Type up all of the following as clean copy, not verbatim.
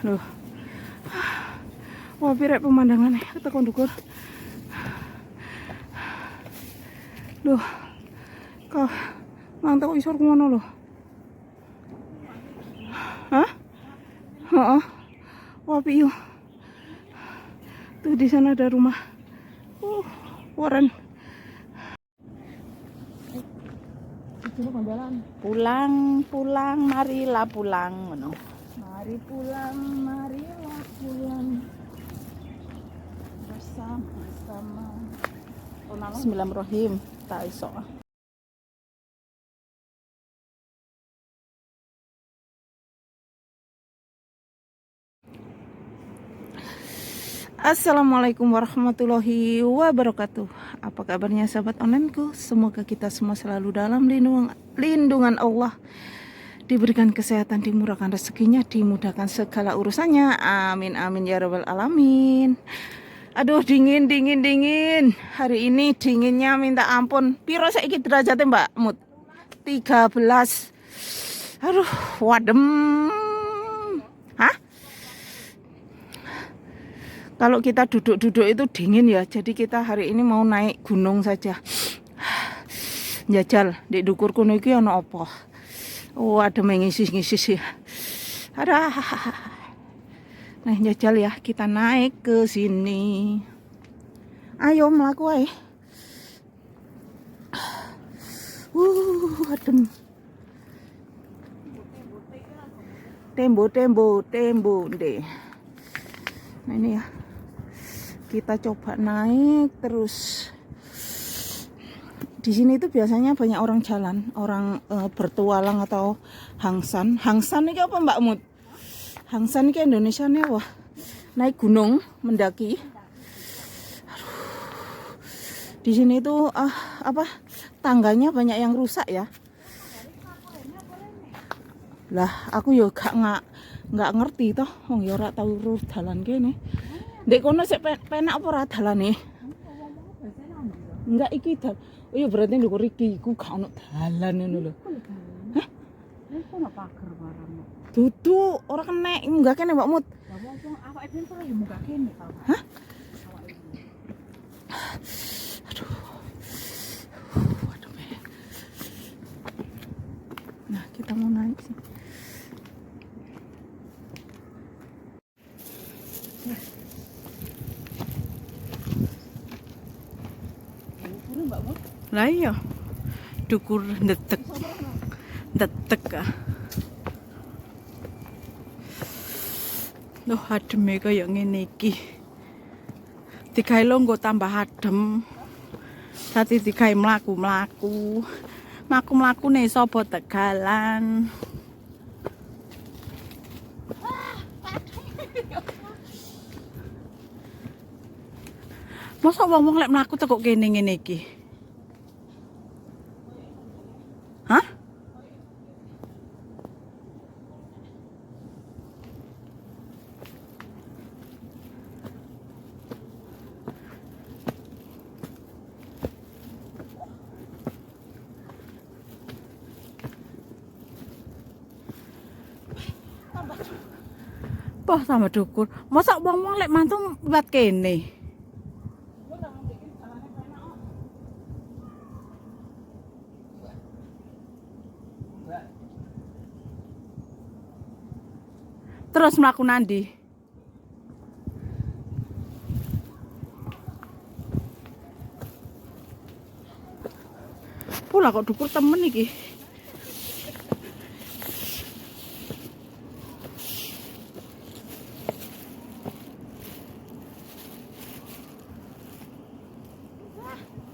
Loh. Wah, pirek pemandangannya tekan ndukur. Loh. Kok mang teko isor ngono lho. Hah? Heeh. Wah, piye. Tuh di sana ada rumah. Warren. Pulang, pulang, marilah pulang ngono. Mari pulang, marilah pulang. Bersama-sama. Bismillahirrahmanirrahim. Tak iso. Assalamualaikum warahmatullahi wabarakatuh. Apa kabarnya sahabat onlineku? Semoga kita semua selalu dalam lindungan Allah. Diberikan kesehatan, dimurahkan rezekinya, dimudahkan segala urusannya. Amin amin ya rabbal alamin. Aduh, dingin dingin dingin. Hari ini dinginnya minta ampun. Piro saiki derajatnya, Mbak Mut? 13. Aduh, wadem. Hah? Kalau kita duduk-duduk itu dingin ya. Jadi kita hari ini mau naik gunung saja. Jajal di dukur kono iki ana apa? Oh, ada mengisis-ngisis ya. Ada. Nah, jajal ya, kita naik ke sini. Ayo mlaku ae. Adem. Tembo, tembo, tembo deh. Nah, ini ya. Kita coba naik terus. Di sini itu biasanya banyak orang jalan, orang bertualang atau hangsan. Hangsan ini apa, Mbak Mut? Hangsan ini Indonesia nih wah. Naik gunung, mendaki. Aduh. Di sini itu apa? Tangganya banyak yang rusak ya. Lah, aku yo gak nggak ngerti toh, wong yo ora tau urus dalan kene. Ndek kono sik penak apa ora dalane? Enggak, iki dal. Oh iya, berarti ndukur iki iku gak ono dalan ngono lho. Hah? Iku ono pager barang. Dudu, ora kenek, munggah kene, Mbak Mut. Lah wong awake dhewe ora ya munggah kene ta. Hah? Aduh. Waduh. Nah, kita mau naik sih. Lah iya. Dukur ndedek. Ndedek ah. Loh, ademe kaya ngene iki. Digawe longgo tambah adem. Dadi digawe mlaku-mlaku. Mlaku-mlakune sapa tegalan. Masa wong-wong lek mlaku tekok kene ngene iki? Hah? Poh tambah dukur. Masa wong-wong lek mantu liwat kene? Terus mlaku nandi? Pula kok dukur temen iki.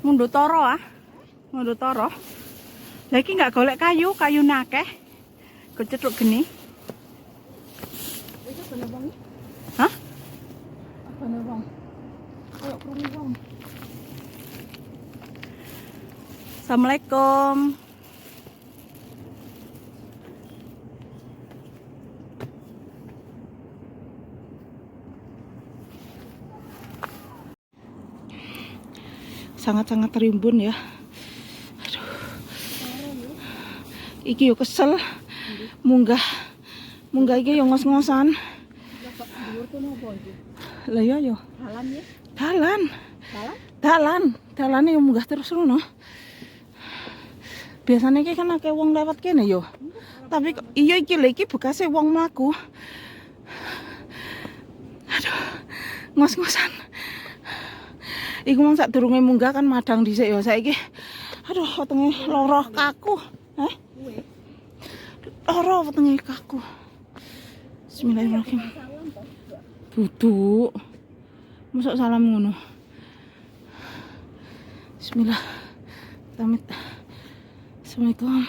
Mundur toro ah. Mundur toro. Lah iki nggak golek kayu, kayu nakeh. Kecetruk geni. Iki bener wong. Hah? Bener wong. Kayak krungu wong. Assalamualaikum. Sangat-sangat rimbun ya. Aduh. Iki yo kesel munggah Munggah iki yo ngos-ngosan. Dhuwur kono apa iki? Lah iya yo. Dalan ya? Dalan. Dalan? Dalan, dalane yo munggah terus ngono. Biasanya iki kan akeh wong lewat kene yo. Tapi iya iki lho, iki bekase wong mlaku. Aduh, ngos-ngosan. Iku mong sadurunge munggah kan madang dhisik yo saiki. Aduh, wetenge loro kaku. Hah? Loro wetenge kaku. Bismillahirrahmanirrahim. Duduk. Mosok salam ngono. Bismillah. Pamit. Assalamualaikum.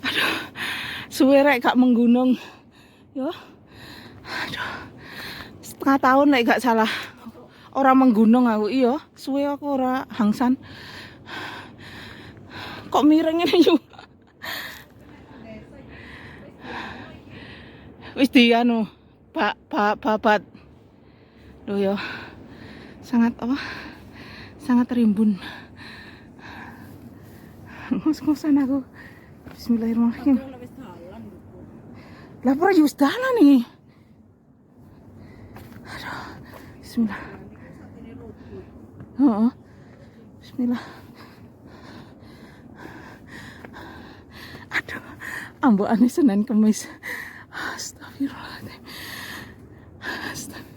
Aduh, suwe rek gak menggunung. Yo. Aduh. Setengah tahun lek gak salah. Ora menggunung aku, iya. Suwe aku ora hangsan. Kok miring ini yo? Wis di anu, bak bak babat. Loh yo. Sangat apa? Sangat rimbun. Ngos-ngosan aku. Bismillahirrahmanirrahim. Lah ora yo wis dalan iki. Aduh. Bismillah. Heeh. Bismillah. Aduh, ambekane Senin Kemis. Astagfirullahaladzim. Astagfirullah.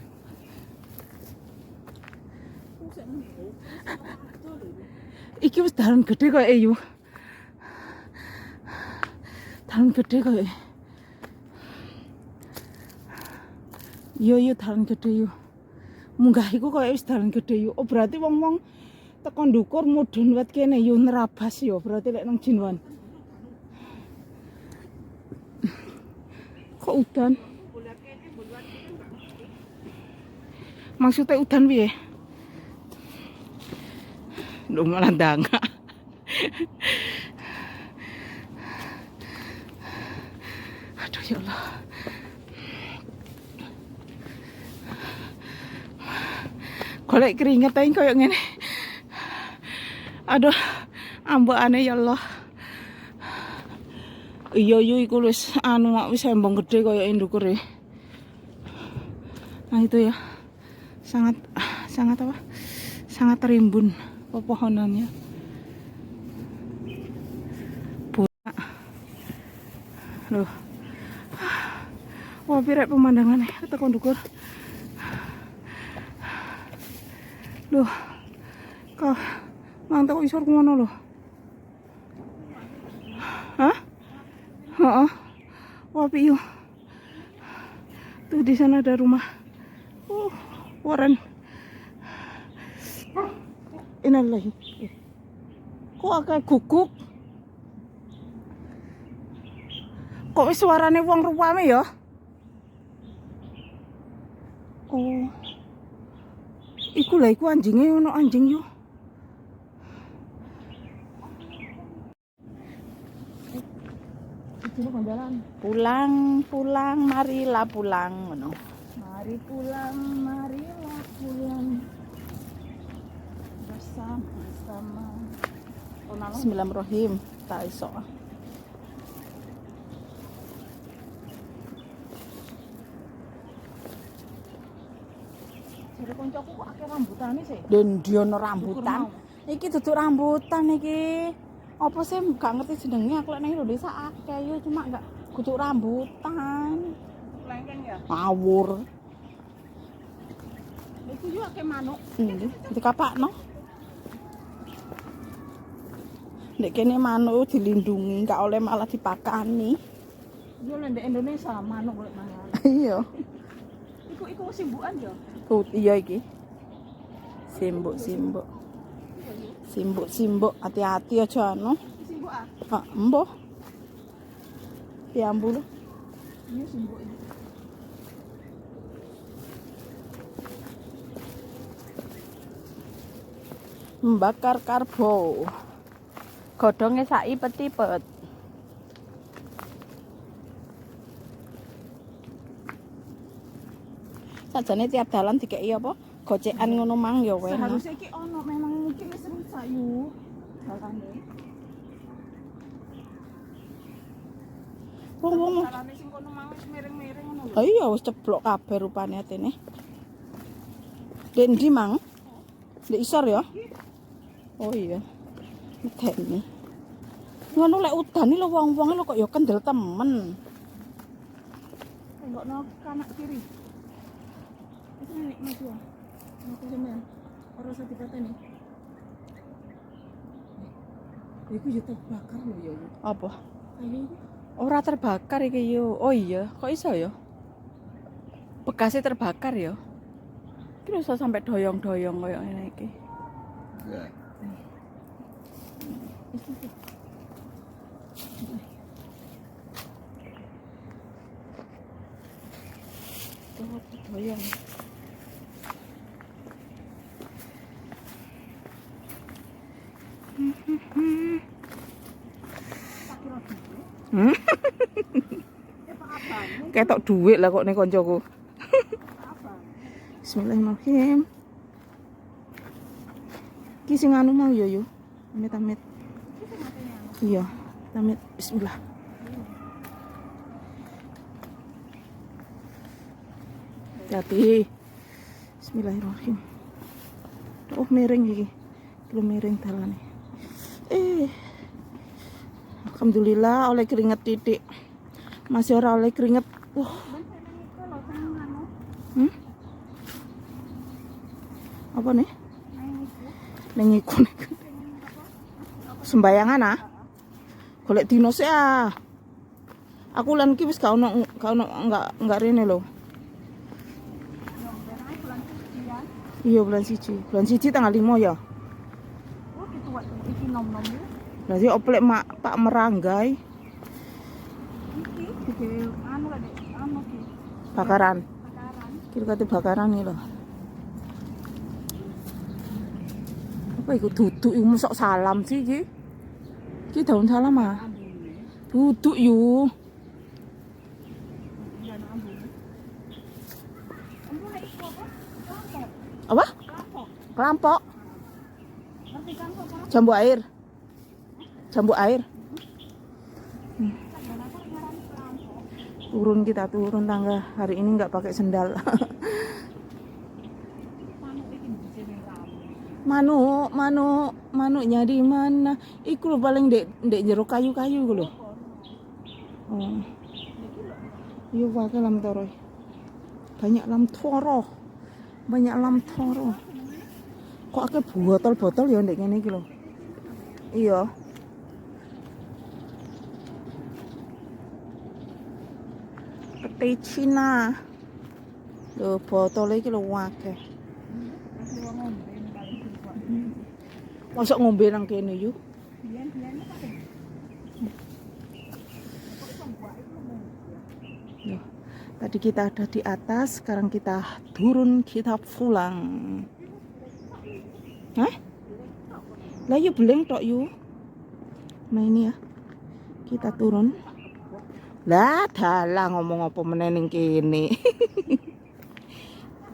Iki wis dalan gede koyo yu. Dalan gede koyo. Iya iya dalan gede yu. Munggah iku koyo wis dalan gede yu. Oh berarti wong-wong teko ndukur mudhun wet kene yu nerabas yo berarti lek nang Jinwan. Kok udan? Maksudnya udan piye? Lho malah ndangak. Aduh ya Allah. Golek keringet ae koyo ngene. Aduh, ambekane ya Allah. Iya yo iku wis anu wis embong gede koyo ndukur e. Nah itu ya. Sangat sangat apa? Sangat rimbun pepohonannya. Buak. Loh. Wah, pirek pemandangannya teko ndukur. Loh. Kok mang teko isor ngono lho. Hah? Heeh. Wah, piye. Tuh di sana ada rumah. Warren. Innalillahi. Kok akeh guguk? Kok wis suarane wong ruwame ya? Oh. Iku lah iku anjinge ono anjing yo. Pulang, pulang, marilah pulang ngono. Mari pulang, marilah pulang. Bersama-sama. Bismillahirrahmanirrahim. Tak iso. Jare koncoku kok akeh rambutane sih. Den ndi ono rambutan. Iki duduk rambutan iki. Apa sih gak ngerti jenenge aku lek nang Indonesia akeh yo cuma gak kudu rambutan. Lengkeng ya. Ngawur. Iku yo akeh manuk. Endi? Dikapakno? Nek kene manuk dilindungi, gak oleh malah dipakani. Yo lek ndek Indonesia manuk golek mangan. Iya. Iku iku simbukan yo. Iya iki. Simbuk, simbuk. Simbuk, simbuk, hati-hati aja anu. Simbuk ah. Ah, embuh. Diambu lho. Iya simbuk iki. Membakar karbo. Godhonge sak ipet-ipet. Sajane tiap dalan dikeki apa? Gocekan ngono mang ya enak. Seharusnya iki ono, memang mungkin wis rusak yu. Dalane. Wong-wong Dalane sing kono mau wis miring-miring ngono lho. Oh iya wis ceblok kabeh rupane atene. Dek ndi mang? Dek isor ya? Oh iya. Medeni. Ngono lek udan iki lho wong-wong lho kok ya kendel temen. Tenggokno kanan kiri. Wis nek maju. Aku sampean. Ora usah dipateni. Iku ya terbakar lho ya. Yu. Apa? Kayu iku. Ora terbakar iki yo. Oh iya, kok iso ya? Bekasnya terbakar ya. Iki lho iso sampai doyong-doyong koyo ngene iki. Wis, wis, wis. Tuh, doyong. Hmm? Ketok duit lah kok nih koncoku. Bismillahirrahmanirrahim. Ki sing anu mau yo yo. Amit amit. Iya, amit. Bismillah. Hati. Bismillahirrahmanirrahim. Oh, miring iki. Lu miring dalane. Eh. Alhamdulillah oleh keringet titik. Masih ora oleh keringet. Wah. Hmm? Apa nih? Ning iku ning. Sembayangan ah. Golek dino sik ah. Aku lan iki wis gak ono enggak rene lho. Iya bulan siji. Bulan siji tanggal 5 ya. Oh, dituwek iki nom-nom iki. Berarti oplek mak Pak Meranggai Iki digawe anu lho Dek, anu ki. bakaran. Bakaran. Kira kate bakaran iki lho. Apa iku duduk iku mosok salam sih iki? Iki daun salam ah. Ambune. Duduk yu. Iya ana ambune. Ambune iku apa? Klampok. Apa? Klampok. Kelampok. Ngerti kan kok apa? Jambu air. Jambu air. Dan aku ngarani klampok. Turun kita turun tangga. Hari ini nggak pakai sendal. Manuk iki ndise rame. Manuk, manuk, manuknya di mana? Iku lho paling dek dek jero kayu-kayu iku lho. Oh. Iya wae lam toro. Banyak lam toro. Banyak lam toro. Kok akeh botol-botol ya ndek ngene iki lho. Iya. Pete Cina. Lho botol iki lho akeh. Wong ngombe paling dibuat. Mosok ngombe nang kene yu. Biyen-biyen pakai. Kok iso buak iku lho. Loh, tadi kita ada di atas, sekarang kita turun, kita pulang. Hah? Lah yu beleng tok yu. Nah ini ya. Kita turun. Lah dalah ngomong apa meneh ning kene.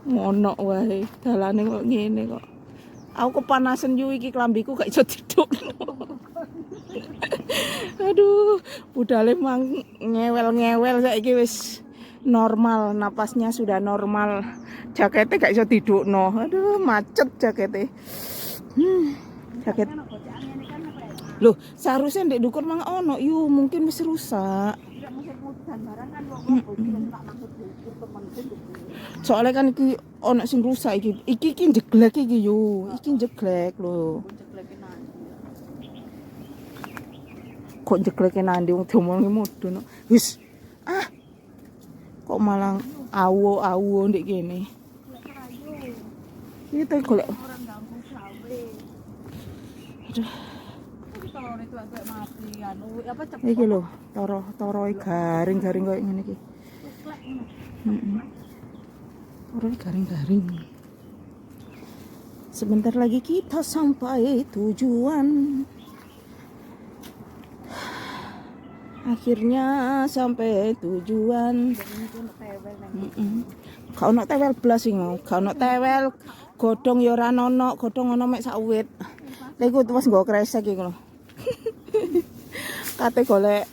Ngono wae, dalane kok ngene kok. Aku kepanasan yu iki klambiku gak iso didukno. Aduh, budale mang ngewel-ngewel saiki wis normal, napasnya sudah normal. Jaketnya gak iso didukno. Aduh, macet jaketnya. Jaket. Kan gocekan ngene kan apa ya? Loh, seharusnya ndek dukur mang ono yu, mungkin wis rusak. Tidak musim udan barang kan wong-wong bojo tak maksud buku temenku gitu. Soalnya kan iki ono sing rusak iki. Iki iki jeglek iki yu. Iki jeglek lho. Jegleke nang. Kok jegleke nandi wong diomongi mudun. Wis. Ah. Kok malah awo-awo ndek kene. Golek kerayu. Iki tuh golek. Orang ganggu gawe. Aduh. Iki torone tuwek-tuwek mati anu apa cepet. Iki lho, toro-toro garing-garing koyo ngene iki. Tuklek ngono. Heeh. Toro garing-garing. Sebentar lagi kita sampai tujuan. Akhirnya sampai tujuan. Gak ono tewel blas sing mau. Gak ono tewel, godhong ya ora ono, godhong ono mek sak wit. Lha iku wis nggo kresek iku lho. Kate golek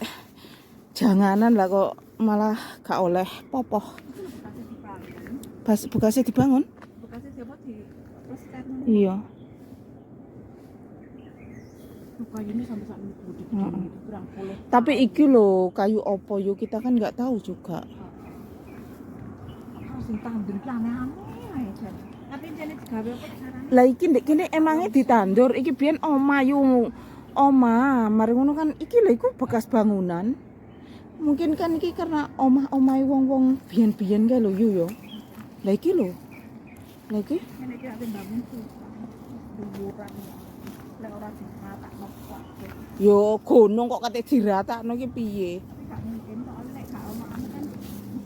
janganan lah kok malah gak oleh popoh. Bas bekasnya dibangun? Bekasnya siapa di plester. Iya. Kayunya sampai saat ini gede kurang puluh. Tapi iki lho kayu opo yo, kita kan nggak tahu juga. Sing tandur iki aneh-aneh ae jan. Tapi jane digawe apa carane? Lah iki ndek kene emangnya ditandur, iki biyen omah yu. Omah, mari ngono kan iki lho iku bekas bangunan. Mungkin kan iki karena omah-omahe wong-wong biyen-biyen kae lho yu yo. Lah iki lho. Lah iki Ngene iki ate bangun susah. Dhuwuran. Lek ora diratakno kabeh. Yo gunung kok kate diratakno iki piye? Tapi gak mungkin soalnya nek gak ono anu kan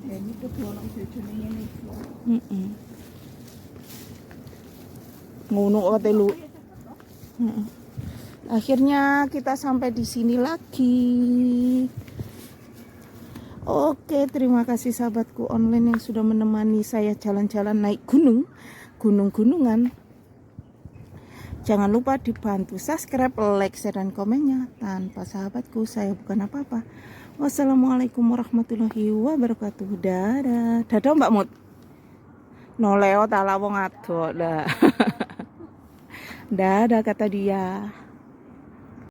medeni kudu ono ijo-ijone ngene iki. Heeh. Ngono kok kate lu. Heeh. Akhirnya kita sampai di sini lagi. Oke, terima kasih sahabatku online yang sudah menemani saya jalan-jalan naik gunung, gunung-gunungan. Jangan lupa dibantu subscribe, like, share, dan komennya. Tanpa sahabatku, saya bukan apa-apa. Wassalamualaikum warahmatullahi wabarakatuh. Dadah. Dadah, Mbak Mut. Noleo ta lah, wong adoh lah. Dadah, kata dia.